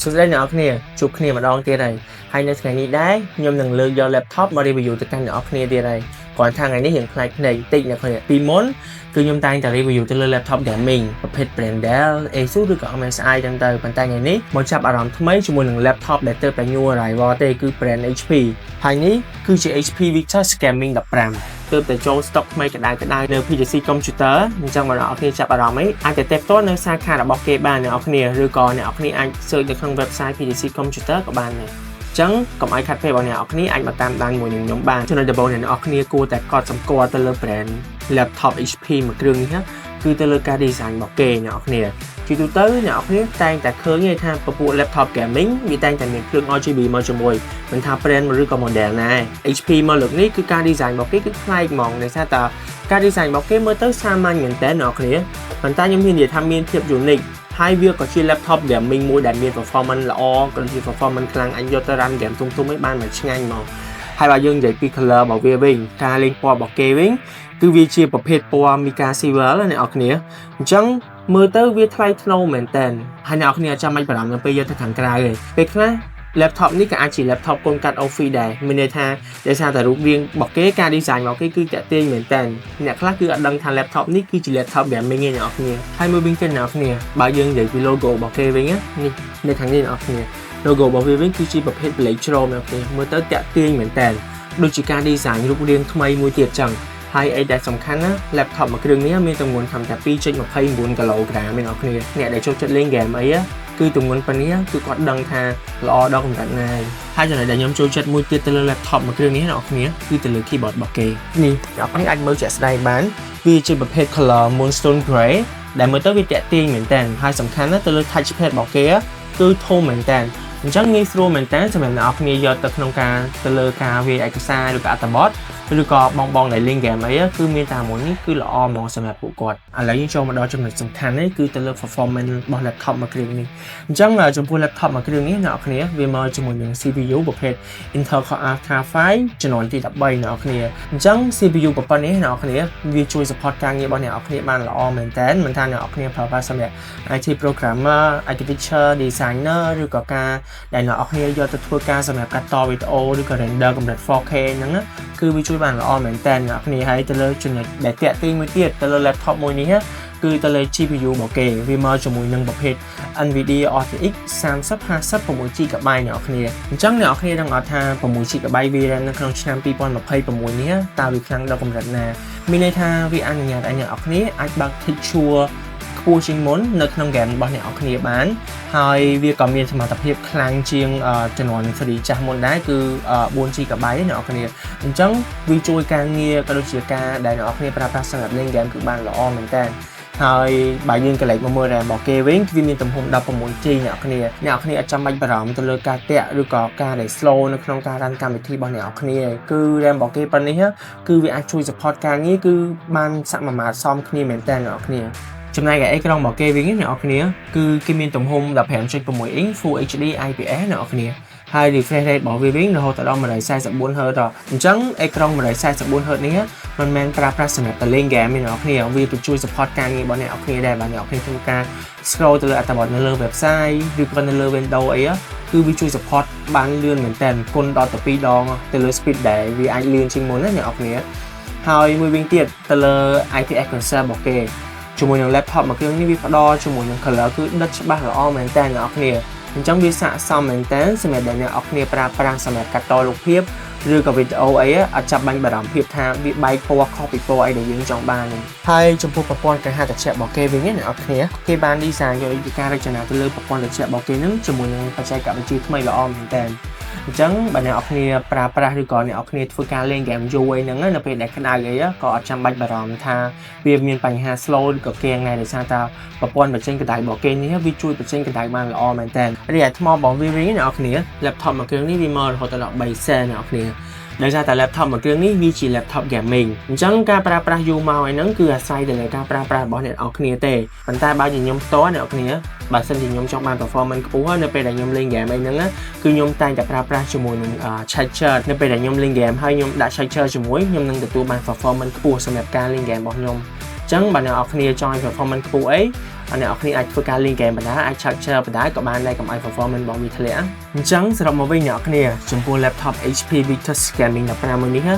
សួស្តីអ្នកនរគ្នាជួបគ្នាម្ដងទៀតហើយហើយនៅថ្ងៃនេះដែរខ្ញុំនឹងលើកយក laptop មក review ទៅកាន់អ្នកនរគ្នាទៀតហើយគ្រាន់ថាថ្ងៃនេះរៀងប្លែកភ្នែកបន្តិចអ្នកគ្នាពីមុនគឺខ្ញុំតែងតែ review ទៅលើ laptop gaming ប្រភេទ brand Dell, Asus ឬក៏ MSI ចឹងទៅប៉ុន្តែថ្ងៃនេះមកចាប់អារម្មណ៍ថ្មីជាមួយនឹង laptop ដែលទើបតែ new arrival ទេគឺ brand HP ហើយនេះគឺជា HP Victus Gaming 15ទើបតែចូល stock ថ្មីក្តៅក្តៅនៅ PTC Computer អញ្ចឹងបងប្អូនគ្នាចាប់អារម្មណ៍អីអាចទៅទេផ្ទាល់នៅសាខារបស់គេបានអ្នកនរគ្នាឬក៏អ្នកនរគ្នាអាច search នៅក្នុង website PTC Computer ក៏បានដែរចឹងកុំឲ្យខាត់ពេលបងអ្នកនរគ្នាអាចមកតាមដានមួយនឹងខ្ញុំបានចំណុចដំបូងអ្នកនរគ្នាគួរតែកត់សម្គាល់ទៅលើ brand laptop HP មួយគ្រឿងនេះគឺទៅលើការ design របស់គេអ្នកនរគ្នាជាទូទៅអ្នកនរគ្នាតែងតែឃើញថាពពួក laptop gaming វាតែងតែមានភ្លើង RGB មកជាមួយមិនថា brand ឬក៏ model ណា HP មកលើកនេះគឺការ design របស់គេគឺប្លែកហ្មងដោយសារតែការ design របស់គេមើលទៅសាមញ្ញមែនតើអ្នកនរគ្នាប៉ុន្តែខ្ញុំហ៊ាននិយាយថាមានភាព unique ហើយវាក៏ជា laptop gaming មួយដែលមាន performance ល្អក៏ដូចជា performance ខ្លាំងអាចយកទៅ run game ធំៗឲ្យបានមួយឆ្ងាញ់ហ្មងហើយបើយើងនិយាយពី color របស់វាវិញការលេងពណ៌របស់គេវិញគឺវាជាប្រភេទពណ៌ Mica Silver ណាអ្នកនរគ្នាអញ្ចឹងមើលទៅវាថ្លៃថ្នូរមែនតើហើយអ្នកនរគ្នាអត់ចាំបាច់បារម្ភនៅពេលយកទៅខាងក្រៅទេពេលខ្លះ laptop នេះក៏អាចជា laptop កូនកាត់ Office ដែរមានន័យថាដោយសារតែរូបរាងរបស់គេការ design របស់គេគឺតាក់ទាញមែនតើអ្នកខ្លះគឺអត់ដឹងថា laptop នេះគឺជា laptop gaming ទេអ្នកនរគ្នាហើយមួយវិញទៀតអ្នកនរគ្នាបើយើងនិយាយពី logo របស់គេវិញនេះនៅខាងនេះអ្នកនរគ្នា logo របស់វាវិញគឺជាប្រភេទ black chrome អ្នកនរគ្នាមើលទៅតាក់ទាញមែនតើដូចជាការ design រូបរាងថ្មីមួយទៀតចឹងហើយអីដែលសំខាន់ណា laptop មួយគ្រឿងនេះមានទម្ងន់ត្រឹមតែ2.29គីឡូក្រាមអ្នកនរគ្នាអ្នកដែលចូលចិត្តលេង game អីគឺទម្ងន់ប៉ុណ្នេះគឺគាត់ដឹងថាល្អដល់កម្រិតណាហើយចំណុចដែលខ្ញុំចូលចិត្តមួយទៀតទៅលើ laptop មួយគ្រឿងនេះអ្នកនរគ្នាគឺទៅលើ keyboard របស់គេនេះអ្នកនរគ្នាអាចមើលជាក់ស្ដែងបានវាជាប្រភេទ color Moonstone Gray ដែលមើលទៅវាតាក់ទាញមែនតើហើយសំខាន់ណាស់ទៅលើ touchpad របស់គេគឺធំមែនតើអញ្ចឹងងាយស្រួលមែនតើសម្រាប់អ្នកនរគ្នាយកទៅក្នុងការទៅលើការវាយឯកសារឬក៏អត្ថបទឬក៏បងបងដែលលេងហ្គេមអីគឺមានតែមួយនេះគឺល្អហ្មងសម្រាប់ពួកគាត់ឥឡូវយើងចូលមកដល់ចំណុចសំខាន់នេះគឺទៅលើ performance របស់ laptop មួយគ្រឿងនេះអញ្ចឹងចំពោះ laptop មួយគ្រឿងនេះអ្នកនរគ្នាវាមកជាមួយនឹង CPU ប្រភេទ Intel Core Ultra 5ជំនាន់ទី13អ្នកនរគ្នាអញ្ចឹង CPU ប្រព័ន្ធនេះអ្នកនរគ្នាវាជួយ support ការងាររបស់អ្នកនរគ្នាបានល្អមែនតើមិនថាអ្នកនរគ្នាប្រើប្រាស់សម្រាប់ IT programmer, architecture designer ឬក៏ការដែលអ្នកនរគ្នាយកទៅធ្វើការសម្រាប់កាត់តវីដេអូឬក៏ render កម្រិត 4K ហ្នឹងគឺវាជួយបានល្អមែនតើអ្នកនរគ្នាហើយទៅលើចំណុចដែលតាក់ទាញមួយទៀតទៅលើ laptop មួយនេះគឺទៅលើ GPU របស់គេវាមកជាមួយនឹងប្រភេទ NVIDIA RTX 3050 6 GB អ្នកនរគ្នាអញ្ចឹងអ្នកនរគ្នាដឹងអត់ថា 6 GB VRAM នៅក្នុងឆ្នាំ2026នេះតើវាខ្លាំងដល់កម្រិតណាមានន័យថាវាអនុញ្ញាតឲ្យអ្នកនរគ្នាអាចបើក texture ខ្ពស់ជាងមុននៅក្នុងហ្គេមរបស់អ្នកនរគ្នាបានហើយវាក៏មានសមត្ថភាពខ្លាំងជាងជំនាន់ស៊េរីចាស់មុនដែរគឺ 4 GB អ្នកនរគ្នាអញ្ចឹងវាជួយការងារក៏ដូចជាការដែលអ្នកនរគ្នាប្រើប្រាស់សម្រាប់លេងហ្គេមគឺបានល្អមែនតើហើយបើយើងក្រឡេកមកមើល RAM របស់គេវិញវាមានទំហំ 16 GB អ្នកគ្នាអ្នកគ្នាអត់ចាំបាច់បារម្ភទៅលើការតាក់ឬក៏ការដែល slow នៅក្នុងការ run កម្មវិធីរបស់អ្នកគ្នាគឺ RAM របស់គេប៉ុណ្នេះគឺវាអាចជួយ support ការងារគឺបានសមាមាត្រសមគ្នាមែនតើអ្នកគ្នាចំណែកឯអេក្រង់របស់គេវិញអ្នកនរគ្នាគឺគេមានទំហំ15.6 inch Full HD IPS អ្នកនរគ្នាហើយ refresh rate របស់វាវិញរហូតដល់ 144 Hz អញ្ចឹងអេក្រង់ 144 Hz នេះមិនមែនប្រើប្រាស់សម្រាប់តែលេងហ្គេមទេអ្នកនរគ្នាវាទៅជួយ support ការងាររបស់អ្នកនរគ្នាដែរបាទអ្នកនរគ្នាធ្វើការ scroll ទៅលើអត្ថបទនៅលើ website ឬក៏នៅលើ Windows អីគឺវាជួយ support បានលឿនមែនតើគុណដល់ទៅ2ដងទៅលើ speed ដែលវាអាចលឿនជាងមុនណាអ្នកនរគ្នាហើយមួយវិញទៀតទៅលើ IPS concept របស់គេជាមួយនឹង laptop មួយគ្រឿងនេះវាផ្ដល់ជាមួយនឹង color គឺដិតច្បាស់ល្អមែនតើអ្នកនរគ្នាអញ្ចឹងវាស័ក្តិសមមែនតើសម្រាប់ដែលអ្នកនរគ្នាប្រើប្រាស់សម្រាប់កាត់តរូបភាពឬក៏វីដេអូអីអត់ចាប់បាញ់បារម្ភភាពថាវាបែកពណ៌ខុសពីពណ៌អីដែលយើងចង់បានទេហើយចំពោះប្រព័ន្ធគេហត្រជាក់របស់គេវិញអ្នកនរគ្នាគេបាន design យកពីការរចនាទៅលើប្រព័ន្ធត្រជាក់របស់គេនឹងជាមួយនឹងបច្ចេកវិទ្យាថ្មីល្អមែនតើអញ្ចឹងបើអ្នកនរគ្នាប្រើប្រាស់ឬក៏អ្នកនរគ្នាធ្វើការលេងហ្គេមយូរអីហ្នឹងនៅពេលដែលក្តៅអីក៏អត់ចាំបាច់បារម្ភថាវាមានបញ្ហា slow ឬក៏គាំងដែរដោយសារតែប្រព័ន្ធបញ្ចេញកម្ដៅរបស់គេនេះវាជួយបញ្ចេញកម្ដៅបានល្អមែនតើរីឯថ្មរបស់វាវិញអ្នកនរគ្នា laptop មួយគ្រឿងនេះវាមករហូតដល់3សែនអ្នកនរគ្នាដោយសារតែ laptop មួយគ្រឿងនេះវាជា laptop gaming អញ្ចឹងការប្រើប្រាស់យូរមកអីហ្នឹងគឺអាស្រ័យទៅលើការប្រើប្រាស់របស់អ្នកនរគ្នាទេប៉ុន្តែបើជាខ្ញុំផ្ទាល់អ្នកនរគ្នាបើសិនជាខ្ញុំចង់បាន performance ខ្ពស់នៅពេលដែលខ្ញុំលេង game អីហ្នឹងគឺខ្ញុំតែងតែប្រើប្រាស់ជាមួយនឹង charger នៅពេលដែលខ្ញុំលេង game ហើយខ្ញុំដាក់ charger ជាមួយខ្ញុំនឹងទទួលបាន performance ខ្ពស់សម្រាប់ការលេង game របស់ខ្ញុំអញ្ចឹងបើអ្នកនរគ្នាចង់ឲ្យ performance ខ្ពស់អី អ្នកនរគ្នាអាចធ្វើការលេងហ្គេមបណ្ដាអាចឆើតឆើបណ្ដាក៏បានដែរកុំឲ្យ performance របស់វាធ្លាក់អញ្ចឹងសរុបមកវិញអ្នកនរគ្នាចំពោះ laptop HP Victus Gaming 15មួយនេះណា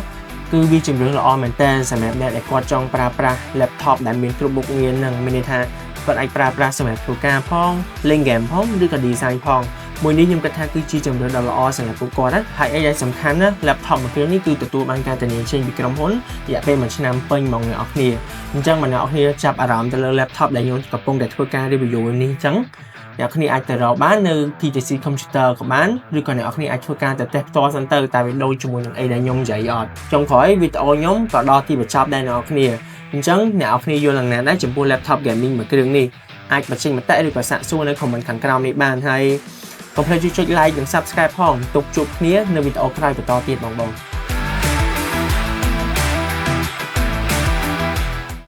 គឺវាជំរឿនល្អមែនតើសម្រាប់អ្នកដែលគាត់ចង់ប្រើប្រាស់ laptop ដែលមានគ្រប់មុខងារនឹងមានន័យថាគាត់អាចប្រើប្រាស់សម្រាប់ធ្វើការផងលេងហ្គេមផងឬក៏ design ផងមួយនេះខ្ញុំគិតថាគឺជាជំរឿនដ៏ល្អសម្រាប់ពួកគាត់ណាហើយអីដែលសំខាន់ណា laptop មួយគ្រឿងនេះគឺទទួលបានការធានាចេញពីក្រុមហ៊ុនរយៈពេល1ឆ្នាំពេញហ្មងអ្នកនរគ្នាអញ្ចឹងបើអ្នកនរគ្នាចាប់អារម្មណ៍ទៅលើ laptop ដែលខ្ញុំកំពុងតែធ្វើការ review នេះអញ្ចឹងអ្នកគ្នាអាចទៅរកបាននៅ PTC Computer ក៏បានឬក៏អ្នកនរគ្នាអាចធ្វើការទៅតេស្តផ្ទាល់សិនទៅតែវាដូចជាមួយនឹងអីដែលខ្ញុំនិយាយអត់ចុងក្រោយវីដេអូខ្ញុំក៏ដល់ទីបញ្ចប់ដែរអ្នកនរគ្នាអញ្ចឹងអ្នកនរគ្នាយល់យ៉ាងណាដែរចំពោះ laptop gaming មួយគ្រឿងនេះអាចបញ្ចេញមតិឬក៏សាកសួរនៅ comment ខាងក្រោមនេះបានហើយកុំភ្លេចជួយចុច like និង subscribe ផងទុកជួបគ្នានៅវីដេអូក្រោយបន្តទៀតបងបង។